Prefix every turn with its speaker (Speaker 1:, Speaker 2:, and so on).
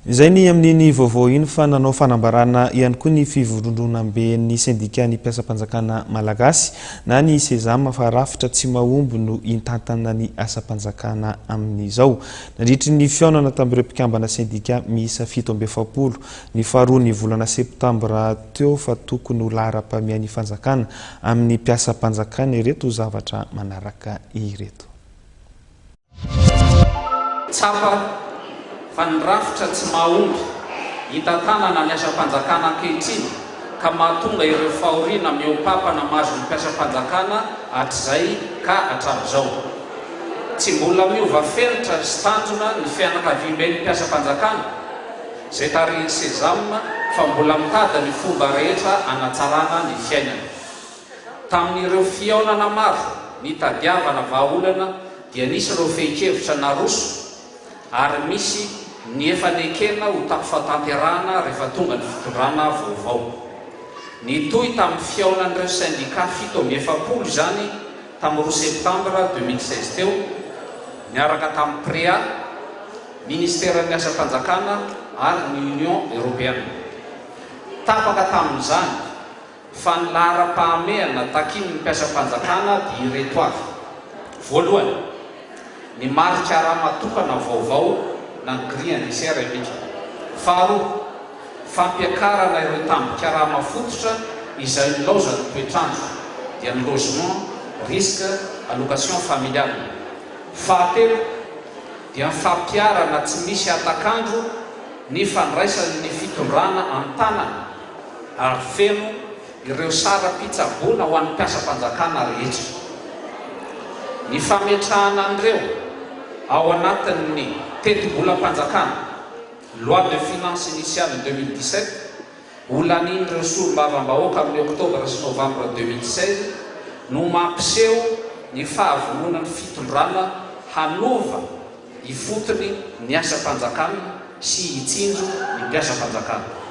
Speaker 1: Izay ny amin'iny vaovao iny fa nanao fanambarana ihany koa ny fivondronamben'ny sendikan'ny mpiasam-panjakana malagasy na ny Sezama fa rafitra tsy mahomby no hitantana ny asam-panjakana amin'izao. Nandritry ny fihaonana tamin'ireo mpikambana sendika miisa 47 ny faharoa ny volana septambra teo fa tokony ho laharam-pahamehan'ny fanjakana amin'ny mpiasam-panjakana ireto zavatra manaraka ireto.
Speaker 2: Tsapa fa ny rafitra tsy mahomby hitantanana ny asam-panjakana ankehitriny ka mahatonga ireo fahoriana mihoa-papana mahazo ny mpiasam-panjakana hatrizay ka hatramin'izao. Tsy mbola miova fenitra sy tanjona ny fianakaviamben'ny mpiasam-panjakana izay tarihin'ny Sezam fa mbola mitady ny fomba rehetra hanatsarana ny fiainany. Tamin'ireo fihaonana maro nitadiavana vahaolana dia nisy ireo fehin-kevitra naroso ary misy ny efa nekena ho fatanterahana rehefa tonga ny fitondrana vaovao. Nitohy tamin'ny fihaonan'ireo sendika 47 izany tamin'ny 2 septambra 2016 teo niaraka tamin'ny PREA, Ministeran'ny Asam-panjakana ary ny Union Europeana. Tapaka tamin'izany fa ny laharam-pahamehana takian'ny mpiasam-panjakana dia ireto avy, Voalohany, ny mari-karama tokana vaovao na ny grille indiciaire unique. Faharoa, fampiakarana ireo tambin-karama fototra izay nilaozan'ny toetr'andro, dia ny logement, risque, allocation familiale. Fahatelo, dia ny fampiharana tsy misy hatak'andro ny fandraisan'ny fitondrana an-tanana ary feno ireo saram-pitsaboana ho an'ny mpiasam-panjakana rehetra. Ny fametrahana an'ireo ao anatin'ny tetibolam-panjakana, loi de finances initiale 2017, ho lanian'ireo solombavambahoaka amin'ny oktobra sy novambra 2016 no mampiseho ny fahavononan'ny fitondrana hanova ifotony ny asam-panjakana sy hitsinjo ny mpiasam-panjakana.